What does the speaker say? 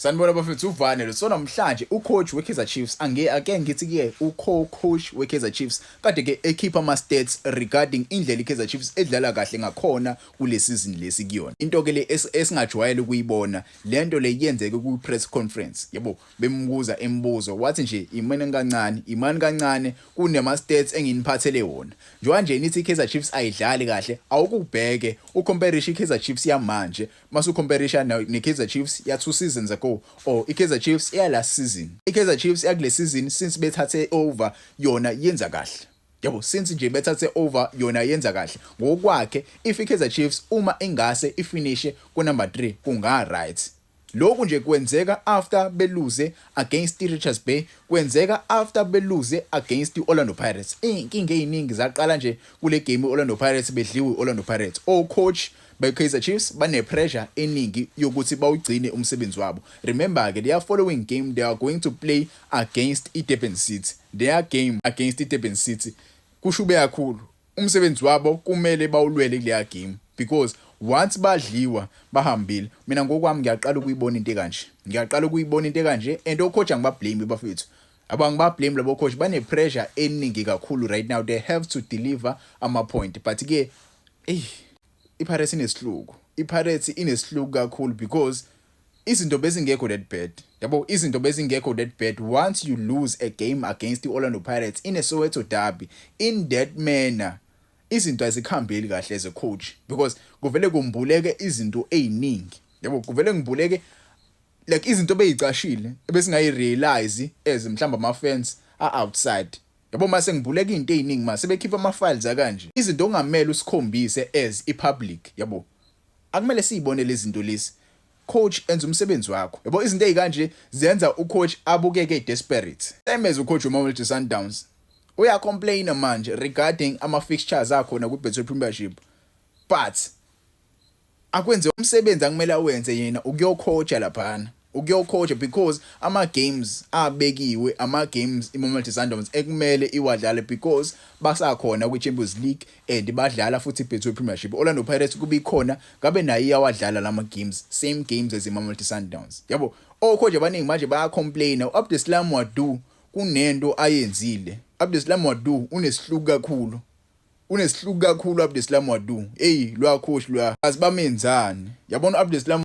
Sanibona bafethu, uvane lo. So namhlanje ucoach weKaizer Chiefs, ange ake ngithi kuye uco-coach weKaizer Chiefs, kade ke ekhipha ama-stats regarding indlela iKaizer Chiefs edlala kahle ngakhona kule season lesi kuyona. Into ke le esingajwayele ukuyibona, lento le yenzeke ku-press conference. Yabo, bembuza imibuzo, wathi nje imani kancane, imani kancane, kunema-stats enginiphathele wona. Njengoba nje nithi iKaizer Chiefs ayidlali kahle, awukubheke ucomparisha iKaizer Chiefs yamanje mase ucomparisha ne-Kaizer Chiefs ya 2 seasons ago or i-Kaizer Chiefs ya last season. I-Kaizer Chiefs yakule season, since bethathe over, yona yenza kahle. Yabo, since nje bethathe over, yona yenza kahle. Ngokwakhe, if i-Kaizer Chiefs uma ingase ifinishe ku number 3 kunga right. Lokhu nje kwenzeka after beluze against i-Richards Bay, kwenzeka after beluze against i-Orlando Pirates. Iy'nkinga ey'ningi zaqala nje kule game i-Orlando Pirates, bedliwe i-Orlando Pirates. O-coach be-Kaizer Chiefs bane-pressure eningi yokuthi bawugcine umsebenzi wabo. Remember ke, their following game they are going to play against i-Durban City. Their game against i-Durban City kushube kakhulu. Umsebenzi wabo kumele bawulwele kuleya game because once badliwa, bahambile. Mina ngokwami ngiyaqala ukuyibona into ekanje. Ngiyaqala ukuyibona into ekanje and ocoach angibablame bafethu. Abangibablame labo coach, bane pressure eningi kakhulu right now. They have to deliver ama point. But ke eh iPirates inesihluku. iPirates inesihluku kakhulu because izinto bezingekho that bad. Yabo, izinto bezingekho that bad. Once you lose a game against the Orlando Pirates in a Soweto derby in that manner, izinto azikhambeli kahle as a coach because kuvele kumbuleke izinto eziningi. Yabo, kuvele ngibuleke like izinto beyicashile ebesingayirealize as mhlamba ama fans a outside. Yabo, mase ngibuleka izinto eziningi mase bekhipha ama files akanje. Izinto ongamele usikhombise as ipublic, yabo. Akumele siyibone lezi zinto lezi. Coach, enza umsebenzi wakho. Yabo, izinto ezikanje zenza ucoach abukeke desperate. Same as ucoach uMamelodi Sundowns. Uya complain manje regarding ama fixtures akhona ku Betway Premiership. But akwenze umsebenzi akumele awenze yena, ukuyocoacha laphana. Ukuyocoacha because ama games abekiwe, ama games iMamelodi Sundowns ekumele iwadlale because basakhona kwi-Champions League and badlala futhi iBetway Premiership. Orlando Pirates kuba ikhona ngabe nayo iyawadlala lama games, same games as iMamelodi Sundowns. Yabo, ocoach abaningi manje baya complain. uAbdeslam Ouaddou kunento ayenzile. Abdeslam Ouaddou unesihluku kakhulu. Unesihluku kakhulu Abdeslam Ouaddou. Hey, lwa coach lwa. Azibamenzani. Yabona Abdeslam